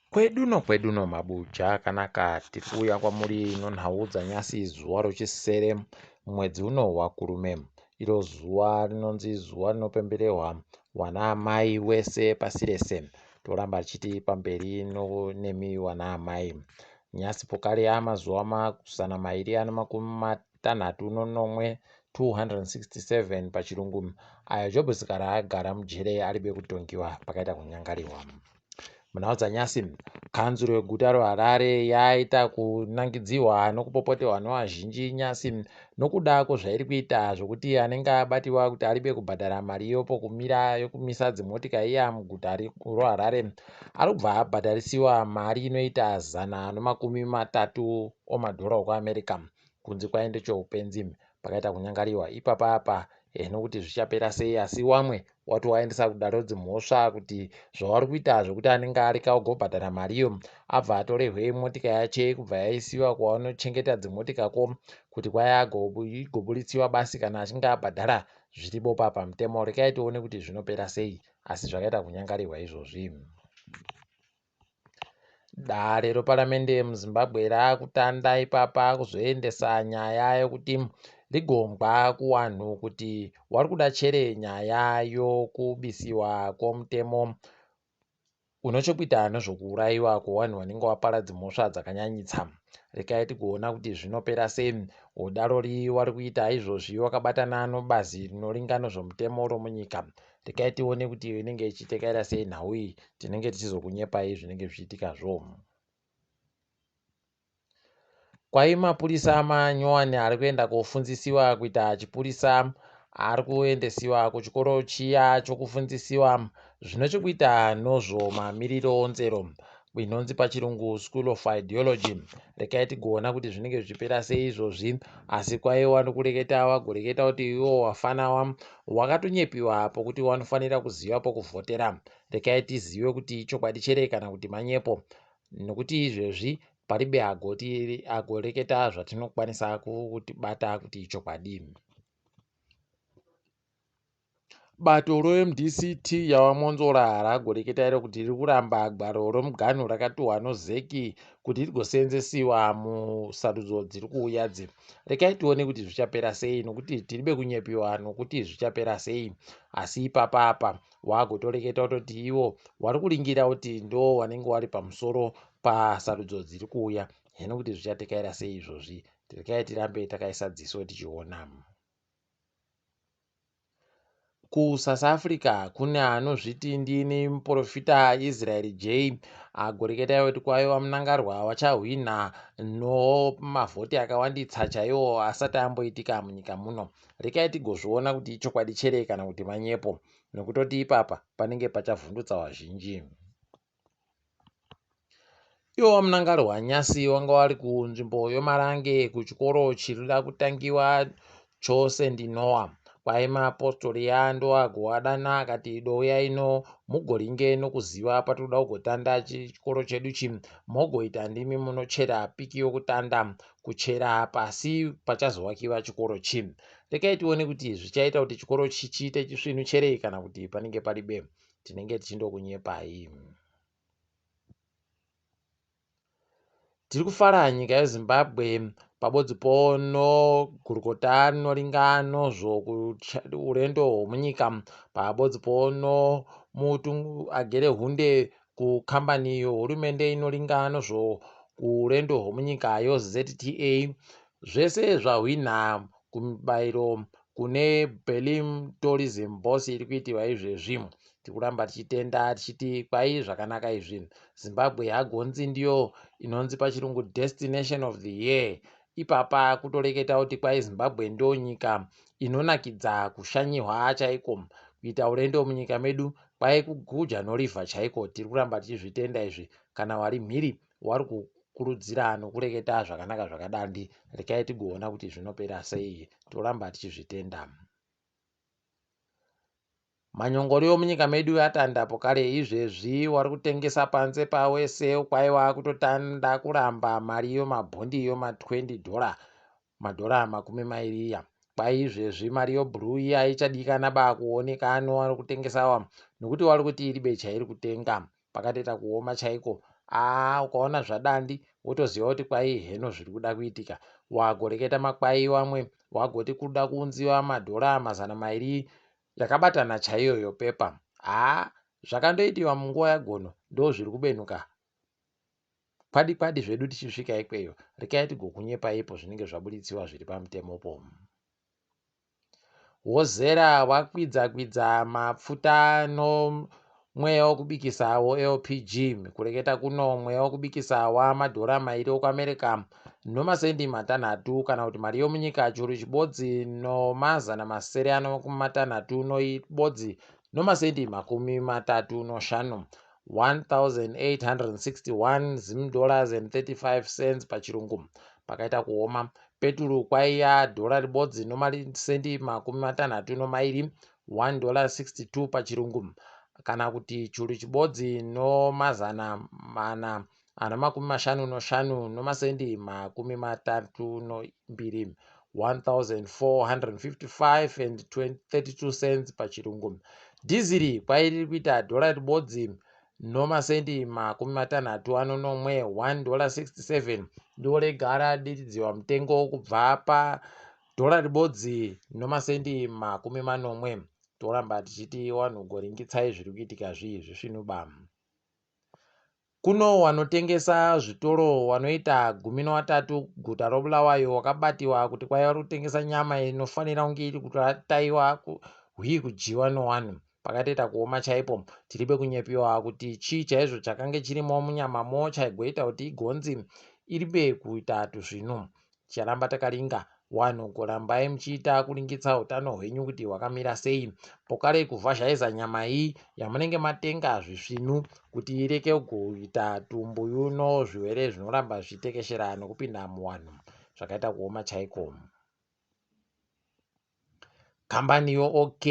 Kweduno kweduno mabuja akanaka tiri kuuya kwamuri nonhau dzanyasi zuva rochisere mwedzi uno wakurume iro zuva rinonzi zuva rinopemberehwa wana amai wese pasi rese toramba tichiti pamberi nemi wana amai nyasi pokare amazuva mazana mairi ane makumi matanhatu nonomwe 267 pachirungu ayo Job Sikhala agara mujere aribe kutongiwa pakaita kunyangariwa. Munhau dzanyasi, kanzuro yeguta reHarare yaita kunangidzihwa nokupopoterwa nevazhinji nyasi nokuda kwezvairi kuita zvokuti anenge abatiwa kuti aribe kubhadhara mari yopokumira yokumisa dzimotika iya muguta reHarare ari kubva abhadharisiwa mari inoita 130 omadhora okuAmerica kunze kwaende choupenzi pakaita kunyangariwa ipapa apa nokuti zvichapera sei asi wamwe watowaendesa kudare dzimhosva kuti zvawari kuita zvokuti anenge arika ugobhadhara mariyo abva atorehwe motika yache kubva yaisiwa kwavanochengeta dzimotikako kuti kwaya igoburitswa basi kana achinge abhadhara zviripo pamutemo. Rekai tione kuti zvinopera sei asi zvakaita kunyangarirwa izvozvi. Dare reparamende muZimbabwe rakutanda ipapa kuzoendesa nyaya yokuti rigongwa kuwanhu kuti wari kuda chere nyaya yokubisiwa kwomutemo une chekuita nezvokuurayiwa kwevanhu vanenge vapara dzimhosva dzakanyanyitsa. Rekai tigoona kuti zvinopera sei. Udarori wari kuita izvozvi wakabatana nobazi rinoringa nezvomutemo romunyika. Rekai tione kuti inenge ichitekaira sei nhau iyi tinenge tichizokunyepai zvinenge zvichiitikazvo. Kwai mapurisa manyowani ari kuenda kofundzisiwa kuita chipurisa ari kuendesiwa kuchikoro chiya chokufundzisiwa zvine chekuita nozvo mamiriro onzero inonzi pachirungu School of Ideology. Rekai tigoona kuti zvinenge zvichipera sei izvozvi asi kwaiwa nokureketa wagoreketa kuti iwo wafana wakatonyepiwa pokuti wanofanira kuziva pokuvhotera. Rekai tizive kuti ichokwadi chere kana kuti manyepo nokuti izvezvi paribe agoti agoreketa zvatinokwanisa kutibata kuti ichokwadi. Bato reMDCT yaVaMwonzora ragoreketa iro kuti riri kuramba gwaro remuganhu rakatuhwa noZEC kuti rigoseenzesiwa musarudzo dziri kuuya dzi. Rekai tione kuti zvichapera sei nokuti tiribe kunyepiwa nokuti zvichapera sei. Asi ipapa apa wagotoreketa kutoti ivo wari kuringira kuti ndo wanenge wari pamusoro pasarudzo dziri kuuya. Hino kuti zvichatekaira sei izvozvi. Rekai tirambe takaisa dziso tichiona. KuSouth Africa kune anozviti ndini muprofita Israel J agoreketa kuti kwaiva Mnangagwa wachahwina nomavhoti akawanditsa chaiwo asati amboitika munyika muno. Rekai tigozviona kuti ichokwadi chere kana kuti manyepo nokutoti ipapa panenge pachavhundutsa vazhinji. Iwo VaMnangagwa nyasi wanga wari kunzvimbo yoMarange kuchikoro chirida kutangiwa choSt Noah. Kwai mapostori ndoagoadana akati douyai no mugoringe nokuziva patinoda kugotanda chikoro chedu chi mogoita ndimi munochera piki yokutanda kuchera pasi pachazowakiwa chikoro chi. Rekai tione kuti zvichaita kuti chikoro chi chiite chisvinu cherei kana kuti panenge paribe tinenge tichindokunyepai. Tiri kufara nyika yeZimbabwe pabodzi pono gurukota rinoringa nozvo urendo hwomunyika pabodzi pono mutu agere hunde kukambani yohurumende inoringa nozvo urendo hwomunyika yoZTA zvese zvahwinha kumibairo kune Berlin Tourism Boss iri kuitirwa izvezvi. Tiri kuramba tichitenda tichiti kwai zvakanaka izvi. Zimbabwe hagonzi ndiyo inonzi pachirungu destination of the year. Ipapa kutoreketa kuti kwai Zimbabwe ndo nyika inonakidza kushanyirwa chaiko. Kuita urendo munyika medu kwai kuguja norivha chaiko. Tiri kuramba tichizvitenda izvi. Kana wari mhiri wari kukurudzira nokureketa zvakanaka zvakadandi. Rekai tigoona kuti zvinopera sei. Toramba tichizvitenda. Manyongori omunyika medu atanda pokare izvezvi wari kutengesa panze pawese kwaiwa kutotanda kuramba mari yomabhondi yoma 20 dollar madhora 20 iya. Kwai izvezvi mari yobhuruu iya ichadikana ba kuoneka ano wari kutengesa wa nokuti wari kuti iribe chairi kutenga pakatoita kuoma chaiko. Aa ukaona zvadandi wotoziva kuti kwai heno zviri kuda kuitika. Wagoreketa makwai wamwe wagoti kuda kuunziwa madhora 200 yakabatana chaiyoyo pepa. Haa zvakandoitiwa munguva yaGono ndozviri kubenuka kwadi kwadi zvedu tichisvika ikweyo. Rekai tigokunyepaipo zvinenge zvaburitsiwa zviri pamutemopo. Wozera wakwidza kwidza mapfuta nomweya wokubikisa woLPG. Kureketa kuno mweya wokubikisa wamadhora mairi okuAmerica nomasendi matanhatu kana kuti mari yomunyika churu chibodzi nomazana 6 anamakumi matanhatu noibodzi nomasendi 35, 1861 Zim dollars and 35 cents pachirungu. Pakaita kuoma. Peturu kwaiya dhora ribodzi nomasendi 62, $1.62 pachirungu, kana kuti churu chibodzi nomazana 4 ana 55 nomasendi 32, 1455 and 32 cents pachirungu. Dhiziri kwairi kuita dhora ribodzi nomasendi 67, $1.67, ndorega radiridziwa mutengo kubva padhora ribodzi nomasendi 70. Toramba tichiti vanhu goringitsai zviri kuitika zvii zvisvinuba. Kuno wanotengesa zvitoro wanoita 13 guta roBulawayo wakabatiwa kuti kwaiva kutengesa nyama inofanira kunge iri kutaiwa hwii kudyiwa nowanhu. Pakatoita kuoma chaipo. Tiribe kunyepiwa kuti chii chaizvo chakange chirimo munyamamo chaigoita kuti igonzi iribe kuita tuzvinu. Ticharamba takaringa. Wanhu gorambai muchiita kuringitsa utano hwenyu kuti hwakamira sei. Pokare kuvhazhaiza nyama iyi yamunenge matenga zvisvinu kuti ireke kuita tumbuyu nozviwere zvinoramba zvichitekeshera nokupinda muwanhu. Zvakaita kuoma chaiko. Kambani yoOK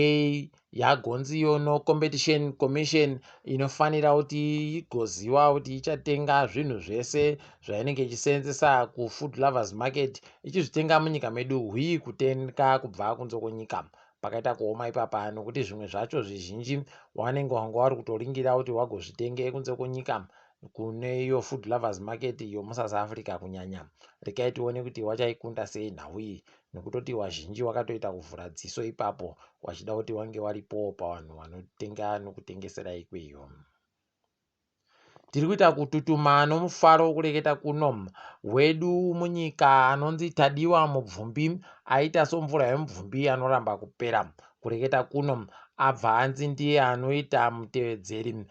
yagonziyo noCompetition Commission inofanira kuti igoziva kuti ichatenga zvinhu zvese zvainenge ichiseenzesa kuFood Lovers Market ichizvitenga munyika medu hwii kutenga kubva kunze kwenyika. Pakaita kuoma ipapa nokuti zvimwe zvacho zvizhinji wanenge wanga wari kutoringira kuti wagozvitenge kunze kwenyika kune iyo Food Lovers Market yomuSouth Africa kunyanya. Regai tione kuti wachaikunda sei nhau iyi nokutoti wazhinji wakatoita kuvhura dziso ipapo wachida kuti wange waripowo pavanhu vanotenga nokutengesera ikweyo. Tiri kuita kututuma nomufaro kureketa kuno. Wedu munyika anonzi Tadiwa Mubvumbi aita somvura yomubvumbi anoramba kupera. Kureketa kuno abva anzi ndiye anoita mutevedzeri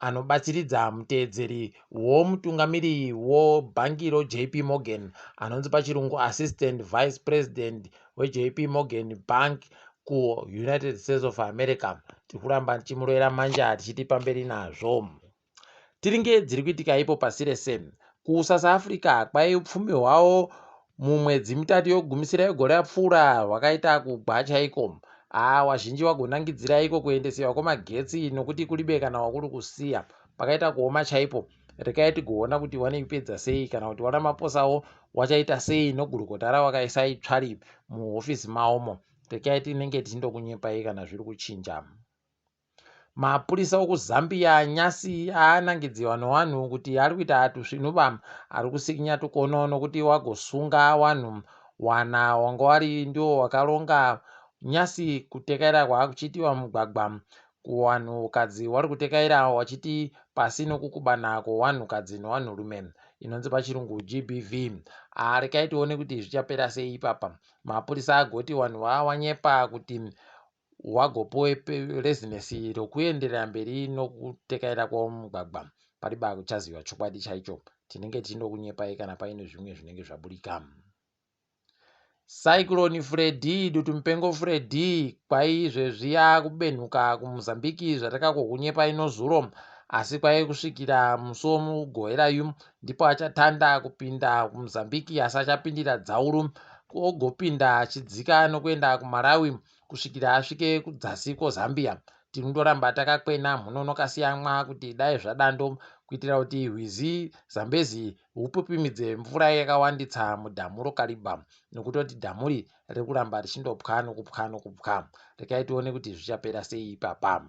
anobatsiridza muteedzeri womutungamiri wobhangi roJP Morgan anonzi pachirungu Assistant Vice President weJP Morgan Bank kuUnited States of America. Tiri kuramba tichimurovera manja tichiti pamberi nazvo. Tiringe dziri kuitika ipo pasi rese. KuSouth Africa kwai upfumi hwavo mumwedzi mitatu yokugumisira yegore rapfuura hwakaita kugwa chaiko. Haa wazhinji wagonangidzira iko kuendesewa kwemagetsi nokuti kuribe kana wakuri kusiya. Pakaita kuoma chaipo. Rekai tigoona kuti wanoipedza sei kana kuti waRamaphosawo wachaita sei nogurukota rawakaisa itsvari muhofisi mawomo. Rekai tinenge tichindokunyepai kana zviri kuchinja. Mapurisa okuZambia nyasi anangidziwa nowanhu kuti ari kuita tusvinuba ari kusikinya tukono nokuti wagosunga wanhu wana wanga wari ndiwo wakaronga nyasi kutekaira kwaakuchiitiwa mugwagwa kuwanhukadzi wari kutekaira wachiti pasi nokukubana kwowanhukadzi nowanhurume inonzi pachirungu GBV. Rekai tione kuti zvichapera sei ipapa. Mapurisa agoti wanhu vawanyepa kuti wagopuwe rezinesi rokuenderera mberi nokutekaira kwavo mumugwagwa. Pariba kuchaziva chokwadi chaicho. Tinenge tichindokunyepai kana paine zvimwe zvinenge zvaburika. Cyclone Freddy, dutumupengo Freddy, kwai izvezvi yakubenhuka kuMozambique zvatakakokunyepai nozuro. Asi kwai kusvikira musi woMugovera yu ndipo achatanda kupinda kuMozambique asi achapindira dzauru ogopinda achidzika nokuenda kuMalawi kusvikira asvike kudzasi kwoZambia. Tinondoramba takakwena mhuno nokasiyamwa kuti dai zvadando kuitira kuti rwizi Zambezi rwupupimidze mvura yakawanditsa mudhamu roKariba nokutoti dhamuri riri kuramba richindopwa nokupwa nokupwa. Regai tione kuti zvichapera sei ipapa.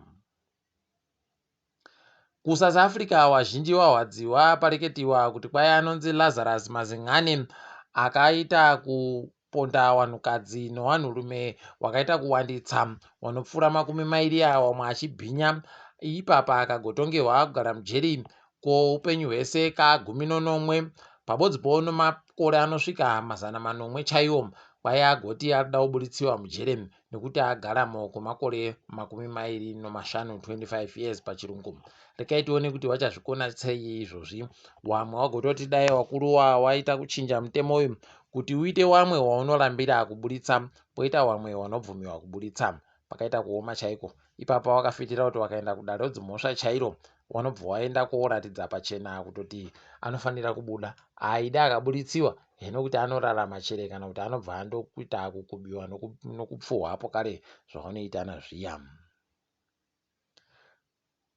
KuSouth Africa wazhinji wahwadziwa pareketiwa kuti kwai anonzi Lazarus Mazingane akaita kuponda wanhukadzi nowanhurume wakaita kuwanditsa wanopfuura 20 wamwe achibhinya ipapa akagotongehwa kugara mujeri kwoupenyu hwese ka17 pabodzipo nomakore anosvika 700 chaiwo kwai agoti arikuda kuburitsiwa mujere nekuti agaramo kwemakore 25, 25 years pachirungu. Rekai tione kuti wachazvikona sei izvozvi. Wamwe wagototi dai wakuru waita kuchinja mutemo uyu kuti uite wamwe waunorambira kuburitsa poita wamwe wanobvumiwa kuburitsa. Pakaita kuoma chaiko. Ipapa wakafitira kuti wakaenda kudare redzimhosva chairo wanobva waenda kooratidza pachena kutoti anofanira kubuda. Aida akaburitsiwa hino kuti anorarama chere kana kuti anobva andokuita kukubiwa nokupfuhwa pokare zvavanoitana zviya.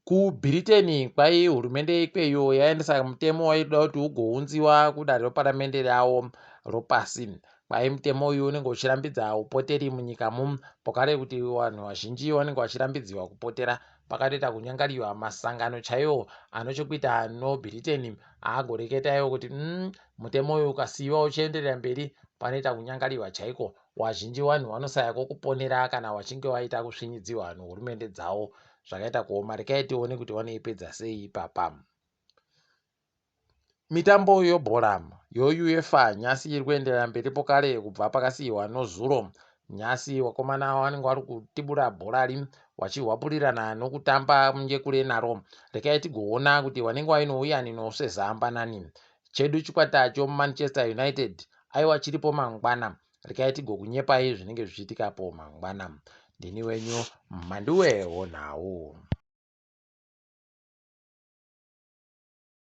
KuBritain kwai hurumende ikweyo yaendesa mutemo waida kuti ugounziwa kudare reparamende ravo ropasi. Kwai mutemo uyu unenge uchirambidza upoteri munyikamo pokare kuti vanhu vazhinji vanenge vachirambidziwa kupotera. Pakatoita kunyangariwa masangano chaiwo anochekuita noBritain aagoreketa iwo kuti mutemo uyu ukasiyiwa uchienderera mberi panoita kunyangariwa chaiko. Wazhinji vanhu vanosaya kwokuponera kana vachinge vaita kusvinyidziwa nehurumende dzavo. Zvakaita kuoma rekai tione kuti vanoipedza sei ipapa. Mitambo yobhora yoUefa nyasi iri kuenderera mberi pokare kubva pakasiyiwa nozuro. Nyasi vakomana vanenge vari kutibura bhora ri vachihwapurirana nokutamba ngekure naro. Rekai tigoona kuti vanenge vainouya ninosvezamba nani. Chedu chikwata choManchester United aiwa chiripo mangwana. Rekai tigokunyepai zvinenge zvichiitikapo mangwana. Ndini wenyu Mhanduwe wonhau.